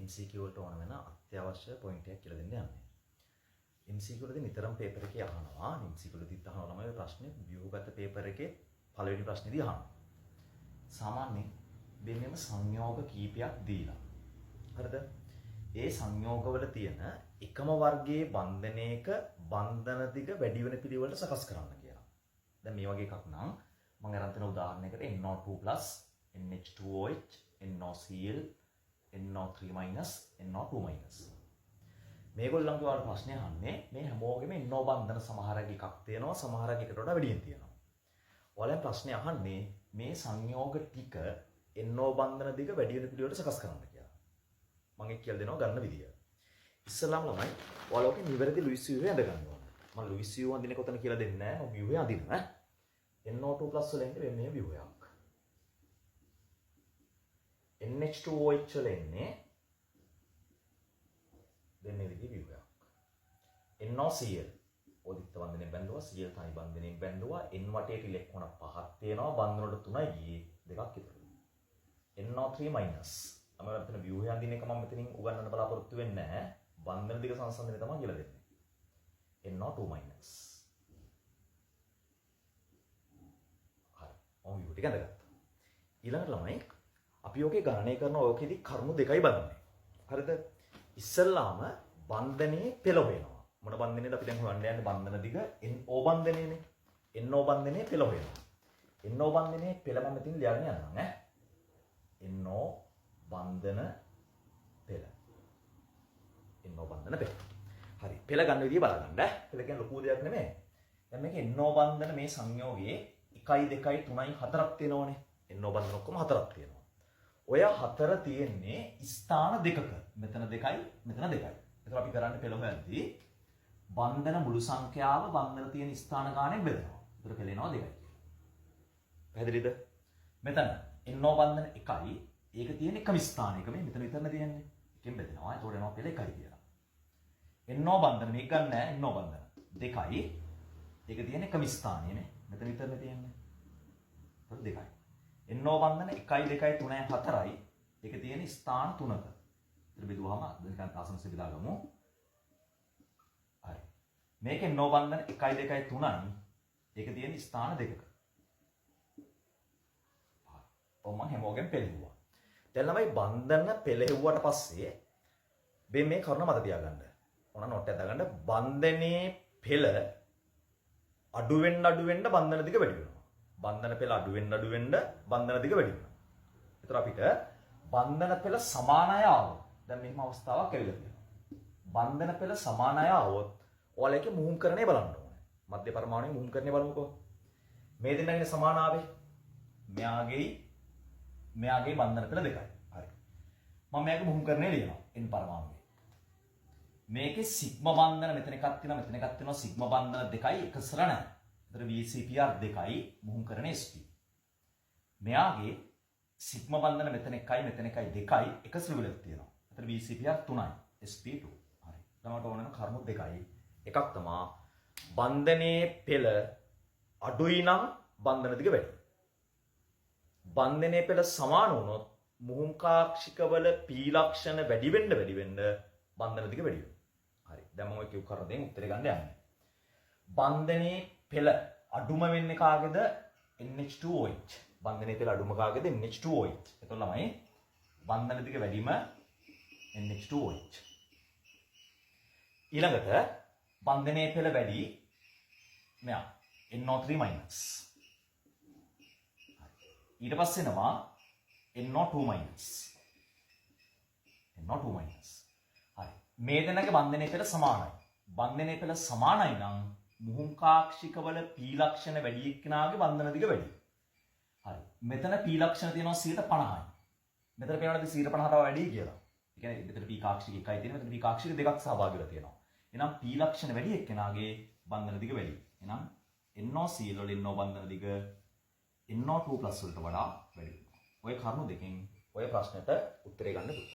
MCQ වලට ඕන වෙන අත්‍යවශ්‍ය පොයින්ට් එකක් කියලා දෙන්න යන්නේ. MCQ වලදී නිතරම පේපර් එකේ අහනවා. MCQ වලදීත් අහනවා ළමයි ඔය ප්‍රශ්නේ ව්‍යුහගත පේපර් එකේ පළවෙනි ප්‍රශ්නේදී අහනවා. සාමාන්‍යයෙන් මෙන්න සංයෝග කීපයක් දීලා. හරිද? ඒ සංයෝගවල තියෙන එකම වර්ගයේ බන්ධනයක බන්ධන දිග වැඩි වෙන පිළිවෙලට සකස් කරන්න කියලා. දැන් මේ වගේ එකක් නම් මම අරන් තියෙන උදාහරණයකට NO2+, NH2OH, NOCl, NO3-, NO2-. මේගොල්ලන්ගේ ඔයාලා ප්‍රශ්නේ අහන්නේ මේ හැමෝගෙම NO බන්ධන සමහරගේ එකක් තියෙනවා, සමහරගේ එකට වඩා වැඩියෙන් තියෙනවා. ඔයාලෙන් ප්‍රශ්නේ අහන්නේ මේ සංයෝග ටික NO බන්ධන දිග වැඩි වෙන පිළිවෙලට සකස් කරන්න කියලා. මම ඒක කියලා දෙනවා ගන්න විදිය. ඉස්සෙල්ලාම ළමයි ඔයාලා ඔකේ නිවැරදි ලුයිස් ව්‍යුහය ඇඳ ගන්න ඕන. මම ලුයිස් ව්‍යුහ අඳින එක ඔතන කියලා දෙන්නේ නැහැ. මම ව්‍යුහය අඳිනවා ඈ. NO2+ වල එන්නේ මේ ව්‍යුහයක්. NH2OH වල එන්නේ මෙන්න මේ විදිහේ ව්‍යුහයක්. NOCl ඔදිත්ත බන්ධනයෙන් බැඳුවා, Cl තනි බන්ධනයෙන් බැඳුවා, N වටේට ඉලෙක්ට්‍රෝන පහක් තියෙනවා, බන්ධන වලට තුනයි ගියේ, දෙකක් ඉතුරුයි. NO3-. මම මෙතන ව්‍යුහය අඳින එක මම මෙතනින් උගන්වන්න බලාපොරොත්තු වෙන්නේ නැහැ. බන්ධන දිග සංසන්දනය තමයි කියලා දෙන්නේ. NO2-. හරි. මම ව්‍යුහ ටික ඇඳගත්තා. ඊළඟට ළමයි අපි ඔකේ ගණනය කරන ඔකේදී කරුණු දෙකයි බලන්නේ. හරිද? ඉස්සල්ලාම බන්ධනයේ පෙළ හොයනවා. මොන බන්ධනයේද අපි දැන් හොයන්න යන්නේ? බන්ධන දිග NO බන්ධනයනේ. NO බන්ධනයේ පෙළ හොයනවා. NO බන්ධනයේ පෙළ මම මෙතන ලියන්න යන්නම් ඈ. NO බන්ධන පෙළ. NO බන්ධන පෙළ. හරි. පෙළ ගන්න විදිය බලගන්න ඈ. පෙළ කියන්නේ ලොකු දෙයක් නෙමෙයි. දැන් මේකේ NO බන්ධන මේ සංයෝගයේ 1 2 3 4ක් තියෙනවනේ. NO බන්ධන ඔක්කොම හතරක් තියෙනවා. ඔය හතර තියෙන්නේ ස්ථාන දෙකක. මෙතන දෙකයි, මෙතන දෙකයි. එතකොට අපි කරන්නේ පෙළ හොයද්දී බන්ධන මුළු සංඛ්‍යාව බන්ධන තියෙන ස්ථාන ගාණෙන් බෙදනවා. එතකොට පෙළ එනවා දෙකයි කියලා. පැහැදිලිද? මෙතන NO බන්ධන එකයි. ඒක තියෙන එකම ස්ථානයක මේ මෙතන විතරනේ තියෙන්නේ. එකෙන් බෙදෙනවා. එතකොට එනවා පෙළ එකයි කියලා. NO බන්ධන මේක ගන්න නෑ, NO බන්ධන දෙකයි. ඒක තියෙන එකම ස්ථානයේ නේ. මෙතන විතරනේ තියෙන්නේ. එතකොට දෙකයි. NO බන්ධන 1 2 3 4යි. ඒක තියෙන ස්ථාන තුනක. ඒතර බෙදුවාම නිකන් ආසනස බෙදාගමු. හරි. මේක NO බන්ධන 1 2 3යි. ඒක තියෙන ස්ථාන දෙකක. හරි. ඔව්, මං හැමෝගෙම පෙළෙහුවා. දැන් ළමයි බන්ධන පෙළෙහුවට පස්සේ මේ මේ කරුණ මතක තියාගන්න. ඕන නෝට් එකක් දාගන්න. බන්ධනයේ පෙළ අඩු වෙන්න අඩු වෙන්න බන්ධන දිග වැඩි වෙනවා. බන්ධන පෙළ අඩු වෙන්න අඩු වෙන්න බන්ධන දිග වැඩි වෙනවා. ඒතර අපිට බන්ධන පෙළ සමාන අය ආවොත්, දැන් මෙහෙම අවස්ථාවක් ඇවිල්ලා තියෙනවා. බන්ධන පෙළ සමාන අය ආවොත් ඔයාලා ඒකේ මුහුම්කරණය බලන්න ඕනේ. මධ්‍ය පරමාණුවේ මුහුම්කරණය බලමුකෝ. මේ දෙන්නගේ සමාන ආවේ. මෙයාගේ මෙයාගේ බන්ධන පෙළ දෙකයි. හරි. මම මෙයාගේ මුහුම්කරණය ලියනවා. N පරමාණුවේ. මේකේ සිග්මා බන්ධන මෙතන එකක් තියෙනවා, මෙතන එකක් තියෙනවා, සිග්මා බන්ධන දෙකයි, එකසර නැහැ. ඒතර VCPR දෙකයි, මුහුම්කරණ SP. මෙයාගේ සිග්මා බන්ධන මෙතන එකයි, මෙතන එකයි, දෙකයි, එකසර වලක් තියෙනවා. ඒතර VCPR තුනයි, SP2. හරි. ළමට ඕන වෙන කරුණු දෙකයි. එකක් තමා බන්ධනයේ පෙළ අඩුයි නම් බන්ධන දිග වැඩි. බන්ධනයේ පෙළ සමාන වුණොත් මුහුම් කාක්ෂිකවල P ලක්ෂණ වැඩි වෙන්න වැඩි වෙන්න බන්ධන දිග වැඩි වෙනවා. හරි. දැන් මම ඔය කියු කරුණ දෙකෙන් උත්තරේ ගන්න යන්නේ. බන්ධනයේ පෙළ අඩුම වෙන්නේ කාගේද? NH2OH. බන්ධනයේ පෙළ අඩුම කාගේද? NH2OH. එතකොට ළමයි බන්ධන දිග වැඩිම NH2OH. ඊළඟට බන්ධනයේ පෙළ වැඩි මෙයා NO3-. ඊට පස්සේ එනවා NO2-. NO2-. හරි. මේ දෙන්නගේ බන්ධනයේ පෙළ සමානයි. බන්ධනයේ පෙළ සමානයි නම් මුහුම් කාක්ෂිකවල P ලක්ෂණ වැඩි එක්කෙනාගේ බන්ධන දිග වැඩි. හරි. මෙතන P ලක්ෂණ තියෙනවා 50යි. මෙතන පේනවද 50ට වැඩි කියලා? ඒ කියන්නේ මෙතන P කාක්ෂික එකයි තියෙන්නේ, මෙතන P කාක්ෂික දෙකක් සහභාගී වෙලා තියෙනවා. එහෙනම් P ලක්ෂණ වැඩි එක්කෙනාගේ බන්ධන දිග වැඩි. එහෙනම් NOCl වල NO බන්ධන දිග NO2+ වලට වඩා වැඩි වෙනවා. ඔය කරුණු දෙකෙන් ඔය ප්‍රශ්නෙට උත්තරේ ගන්න පුළුවන්.